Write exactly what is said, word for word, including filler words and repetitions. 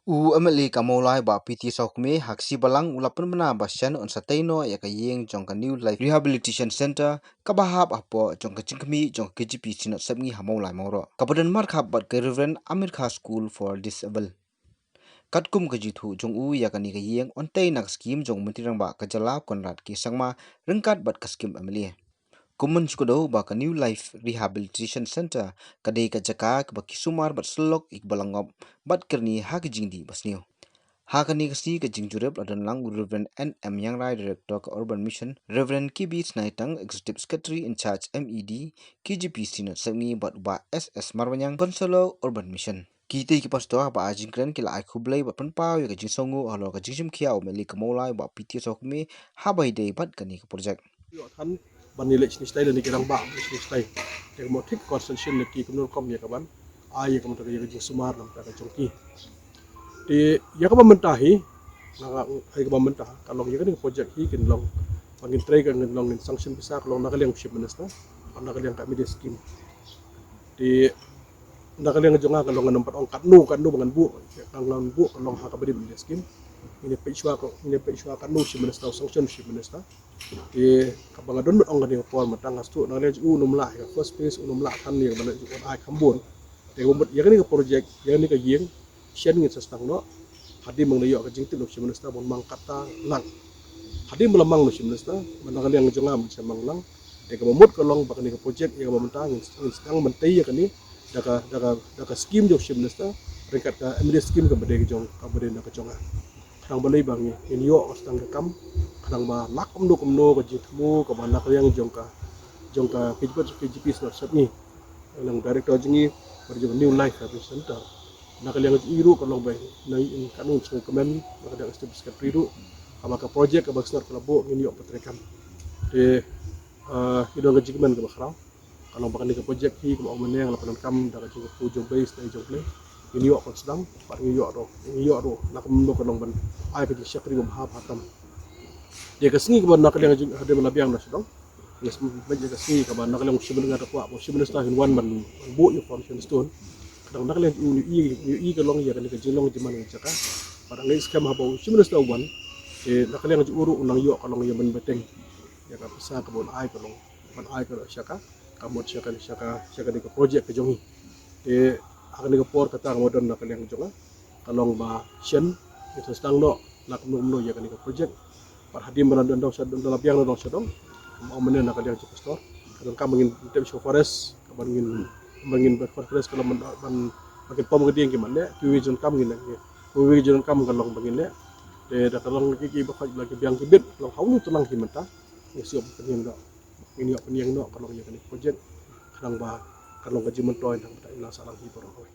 U M L A ka Mawlai Bah P T Sawkmie ha ka sngi Balang u la pynbna ba shen un sa tei noh ïa ka ïing jong ka New Life Rehabilitation Centre kaba hap hapoh jong ka jingkhmih jong ka K J P Synod Sepngi ha Mawlai Mawroh, kaba don markhap bad ka Reverend Amir Khan School for Disabled. Katkum ka jingthoh jong u, ïa kane ka ïing yn tei na ka skim jong u Myntri Rangbah ka jylla Conrad K Sangma ryngkat bad ka skim M L A. Kum ban shu kdew ba ka New Life Rehabilitation Centre ka dei ka jaka kaba ki sumar bad syllok ïa kiba la ngop bad kyrni ha ka jingdih basniew. Ha kane ka sngi ka jingjurip la don lang u Reverend N M Iangrai, Director ka Urban Mission, Reverend K B Snaitang, Executive Secretary in Charge M E D, K J P Synod Sepngi bad u Bah S S Marbaniang, Councillor Urban Mission. Kitei ki pastor haba ai jingkren ki la ai khublei bad pynpaw ïa ka jingsngewnguh halor ka jingshim khia u M L A ka Mawlai Bah P T Sawkmie haba ïadei bad kane ka project. Ïoh than ban ïaleh shane shatei lane ki rangbah ban ïaleh shane shatei. Te ka mut thik constitution ne ki kumno rukom ïa ka ban ai ïa ka, mynta ka ïa ka jingsumar na ka bynta ka jong ki. Te ïa kaba mynta hi, na ka, ïa kaba mynta ka long ïa kane ka project hi kin long, ba ngin trei ka, ngin long, ngin sanction pisa ka long na ka liang u Chief Minister, na ka liang ka M D A scheme. Te na ka liang jong nga ka long, ngan ym pat ong katno katno ba ngan buh, ka ngan buh ka long ha kaba rim M D A scheme. Ngin ïa peit shuwa ka, ngin ïa peit shuwa katno u Chief Minister u sanction, u Chief Minister. Te kaba nga don ban ong kane ka por mynta, nga sngewthuh na ka liang jong u un ym lah, ka first phase un ym lah than ïa kaba na jong u ai kham bun. Te kaba mut ïa kane ka project, ïa kane ka ïing, shen ngin sa sdang noh hadien ba ngi la ïoh ka jingtip na u Chief Minister ban mang kata lang. Hadien ba la mang na u Chief Minister, ba na ka liang jong nga ban sa mang lang. Te kaba mut ka long ba kane ka project ïa kaba mynta ngin, ngin sdang ban tei ïa kane da ka, da ka, da ka scheme jong u Chief Minister ryngkat ka M D A scheme kaba dei ka jong, kaba dei na ka jong nga. Khnang balei ba ngi, ngin ïoh ka sdang ka kam, khnang ba lah kumno kumno ka jingthmu kaba na ka liang jong ka, jong ka K J P, K J P Synod Sepngi, na ka liang u Director jong ngi, bad jong ka New Life Rehabilitation Centre. Na ka liang jong i ruh ka long ba na, katno sngewkmen na ka liang Executive Secretary ruh, kaba ka project kaba ka Synod ka la buh ngin ïoh pyntreikam. Te, ah, i don ka jingkmen kaba khraw. Ka long ba kane ka project hi kaba ong mynne nga la pyndonkam da ka jingkyrkhu jong U Blei, sdang jong U Blei. Ngin ïoh ban sdang, bad ngin ïoh ruh, ngin ïoh ruh na kumno ka long ban ai ka jingshakri ba bha bha tam. Te ka sngi kaba na ka liang jong, hadien ba la biang na sdang, nga sngewbha ïa ka sngi kaba na ka liang u Chief Minister, nga da kwah ba u Chief Minister un wan ban, ban buh ïa u foundation stone. Ka dang na ka liang u, i, i ka long ïa kane ka jinglong jingman ka jaka. Bad nga ngeit skhem haba u Chief Minister u wan, te na ka liang jong u ruh un nang ïoh ka long ïa ban bteng ïa ka pisa kaba un ai ka long, ban ai ka long sha ka, ka mut sha ka, sha ka, sha kane ka project ka jong ngi. Te ha kane ka por kata kaba don na ka liang jong nga ka long ba shen ngin sa sdang noh na kumno kumno ïa kane ka project. Bad hadien ba la don, don, sa don, la biang na don sha don, ong mynne na ka liang jong u pastor, ka donkam ba ngin tip sha forest, ka ban ngin, ba ngin, ba forest ka long ban, ban, ba kin pom ka dieng ki mat ne, kiwei ki donkam ngin, kiwei ki donkam ka long ba ngin ne. Te da ka long ki, ki ba khot la ki biang ki bit, long ha u tlang ki mynta. Ngin sa ïoh pynïeng noh, ngin ïoh pynïeng noh ka long ïa kane ka project, khnang ba ka long ka jingmyntoi na ka bynta ïa u nongshakri baroh kawei.